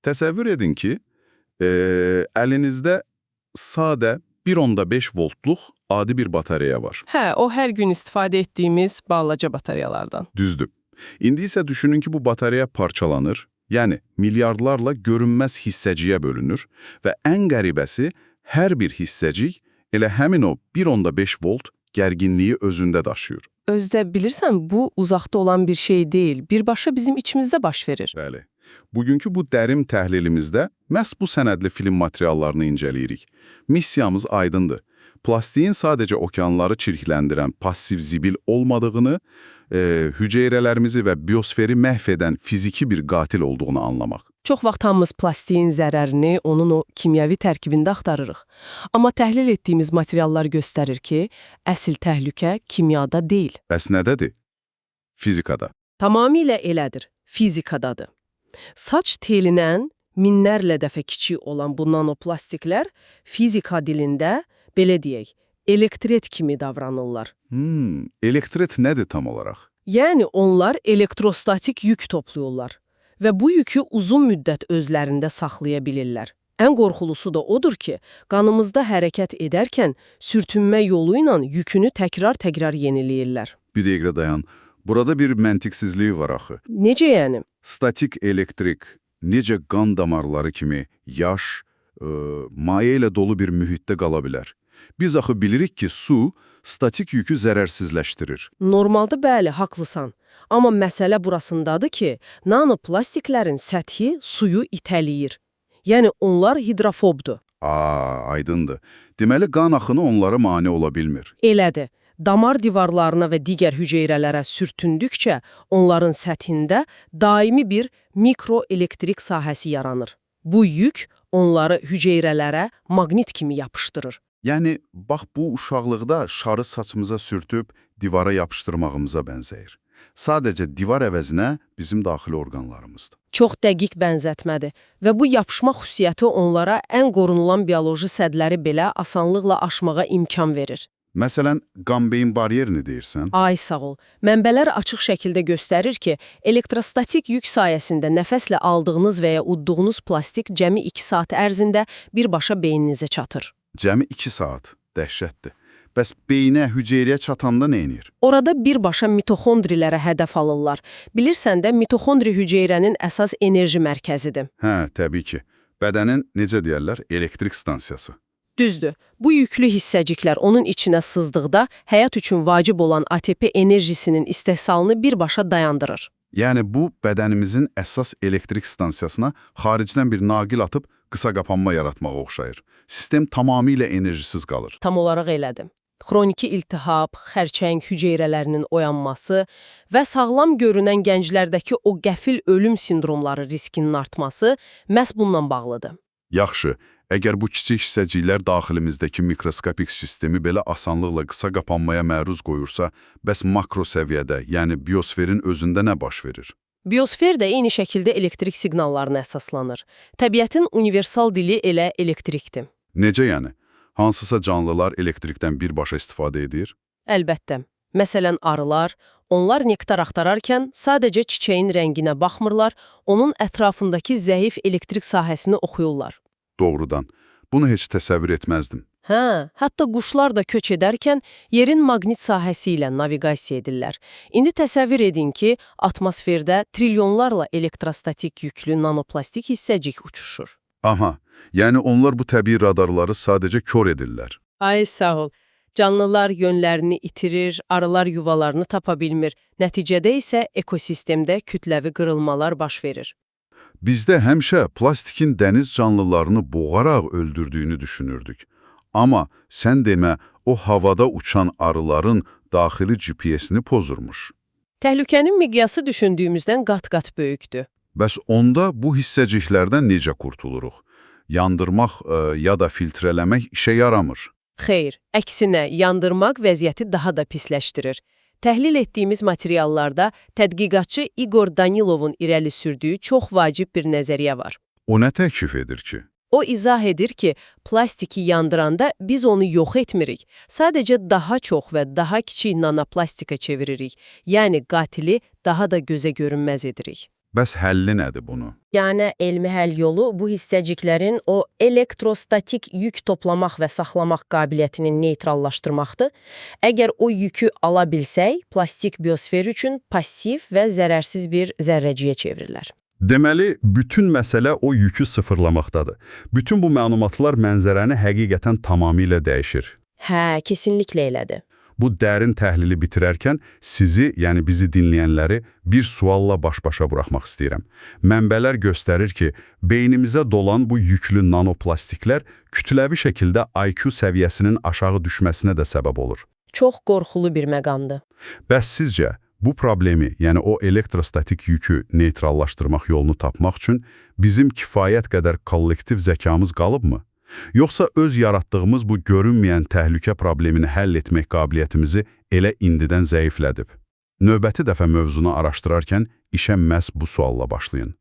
Təsəvvür edin ki, əlinizdə sadə 1.5 voltluq adi bir batareya var. Hə, o hər gün istifadə etdiyimiz balaca batareyalardan. Düzdür. İndi isə düşünün ki, bu batareya parçalanır, yəni milyardlarla görünməz hissəciyə bölünür və ən qəribəsi hər bir hissəcik elə həmin o 1.5 volt gərginliyi özündə daşıyır. Özdə bilirsən, bu uzaqda olan bir şey deyil, birbaşa bizim içimizdə baş verir. Bəli. Bugünkü bu dərin təhlilimizdə məhz bu sənədli film materiallarını incələyirik. Missiyamız aydındır. Plastiğin sadəcə okeanları çirkləndirən passiv zibil olmadığını, hüceyrələrimizi və biosferi məhv edən fiziki bir qatil olduğunu anlamaq. Çox vaxt hamımız plastiğin zərərini onun o kimyəvi tərkibində axtarırıq. Amma təhlil etdiyimiz materiallar göstərir ki, əsl təhlükə kimyada deyil. Bəs nədədir? Fizikada. Tamamilə elədir, fizikadadır. Saç telindən minlərlə dəfə kiçik olan bu nanoplastiklər fizika dilində, belə deyək, elektret kimi davranırlar. Elektret nədir tam olaraq? Yəni onlar elektrostatik yük toplayırlar və bu yükü uzun müddət özlərində saxlaya bilirlər. Ən qorxulusu da odur ki, qanımızda hərəkət edərkən sürtünmə yolu ilə yükünü təkrar-təkrar yeniləyirlər. Bir dəqiqə dayan. Burada bir məntiqsizlik var axı. Necə yəni? Statik elektrik necə qan damarları kimi yaş, maye ilə dolu bir mühitdə qala bilər. Biz axı bilirik ki, su statik yükü zərərsizləşdirir. Normalda bəli, haqlısan. Amma məsələ burasındadır ki, nanoplastiklərin səthi suyu itələyir. Yəni onlar hidrofobdur. Aa, aydındır. Deməli, qan axını onlara mane ola bilmir. Elədir. Damar divarlarına və digər hüceyrələrə sürtündükcə onların səthində daimi bir mikroelektrik sahəsi yaranır. Bu yük onları hüceyrələrə maqnit kimi yapışdırır. Yəni, bax bu uşaqlıqda şarı saçımıza sürtüb divara yapışdırmağımıza bənzəyir. Sadəcə divar əvəzinə bizim daxili orqanlarımızdır. Çox dəqiq bənzətmədir və bu yapışma xüsusiyyəti onlara ən qorunulan bioloji sədləri belə asanlıqla aşmağa imkan verir. Məsələn, qan-beyin baryerini deyirsən? Ay sağ ol. Mənbələr açıq şəkildə göstərir ki, elektrostatik yük sayəsində nəfəslə aldığınız və ya udduğunuz plastik cəmi 2 saat ərzində birbaşa beyninizə çatır. Cəmi 2 saat. Dəhşətdir. Bəs beyinə, hüceyrəyə çatanda nə edir? Orada birbaşa mitoxondrilərə hədəf alırlar. Bilirsən də, mitoxondri hüceyrənin əsas enerji mərkəzidir. Hə, təbii ki. Bədənin, necə deyərlər, elektrik stansiyası. Düzdür. Bu yüklü hissəciklər onun içinə sızdıqda həyat üçün vacib olan ATP enerjisinin istehsalını birbaşa dayandırır. Yəni bu, bədənimizin əsas elektrik stansiyasına xaricdən bir naqil atıb qısa qapanma yaratmağa oxşayır. Sistem tamamilə enerjisiz qalır. Tam olaraq elədir. Xroniki iltihab, xərçəng hüceyrələrinin oyanması və sağlam görünən gənclərdəki o qəfil ölüm sindromları riskinin artması məhz bununla bağlıdır. Yaxşı, əgər bu kiçik hissəciklər daxilimizdəki mikroskopik sistemi belə asanlıqla qısa qapanmaya məruz qoyursa, bəs makro səviyyədə, yəni biosferin özündə nə baş verir? Biosfer də eyni şəkildə elektrik siqnallarına əsaslanır. Təbiətin universal dili elə elektrikdir. Necə yəni? Hansısa canlılar elektrikdən birbaşa istifadə edir? Əlbəttə. Məsələn, arılar, onlar nektar axtararkən sadəcə çiçəyin rənginə baxmırlar, onun ətrafındakı zəif elektrik sahəsini oxuyurlar. Doğrudan. Bunu heç təsəvvür etməzdim. Hə, hətta quşlar da köç edərkən yerin maqnit sahəsi ilə naviqasiya edirlər. İndi təsəvvür edin ki, atmosferdə trilyonlarla elektrostatik yüklü nanoplastik hissəcik uçuşur. Aha, yəni onlar bu təbii radarları sadəcə kör edirlər. Ay sağ ol. Canlılar yönlərini itirir, arılar yuvalarını tapa bilmir. Nəticədə isə ekosistemdə kütləvi qırılmalar baş verir. Bizdə həmişə plastikin dəniz canlılarını boğaraq öldürdüyünü düşünürdük. Amma sən demə, o havada uçan arıların daxili GPS-ni pozurmuş. Təhlükənin miqyası düşündüyümüzdən qat-qat böyükdür. Bəs onda bu hissəciklərdən necə qurtuluruq? Yandırmaq ya da filtrələmək işə yaramır. Xeyr, əksinə yandırmaq vəziyyəti daha da pisləşdirir. Təhlil etdiyimiz materiallarda tədqiqatçı Igor Danilovun irəli sürdüyü çox vacib bir nəzəriyyə var. O nə təklif edir ki? O izah edir ki, plastiki yandıranda biz onu yox etmirik. Sadəcə daha çox və daha kiçik nanoplastika çeviririk. Yəni qatili daha da gözə görünməz edirik. Bəs həlli nədir bunu? Yəni elmi həll yolu bu hissəciklərin o elektrostatik yük toplamaq və saxlamaq qabiliyyətini neytrallaşdırmaqdır. Əgər o yükü ala bilsək, plastik biosfer üçün passiv və zərərsiz bir zərrəciyə çevrilər. Deməli, bütün məsələ o yükü sıfırlamaqdadır. Bütün bu məlumatlar mənzərəni həqiqətən tamamilə dəyişir. Hə, kesinliklə elədir. Bu dərin təhlili bitirərkən sizi, yəni bizi dinləyənləri bir sualla baş-başa buraxmaq istəyirəm. Mənbələr göstərir ki, beynimizə dolan bu yüklü nanoplastiklər kütləvi şəkildə IQ səviyyəsinin aşağı düşməsinə də səbəb olur. Çox qorxulu bir məqamdır. Bəs sizcə bu problemi, yəni o elektrostatik yükü neytrallaşdırmaq yolunu tapmaq üçün bizim kifayət qədər kollektiv zəkamız qalıbmı? Yoxsa öz yaratdığımız bu görünməyən təhlükə problemini həll etmək qabiliyyətimizi elə indidən zəiflədib? Növbəti dəfə mövzunu araşdırarkən işə məhz bu sualla başlayın.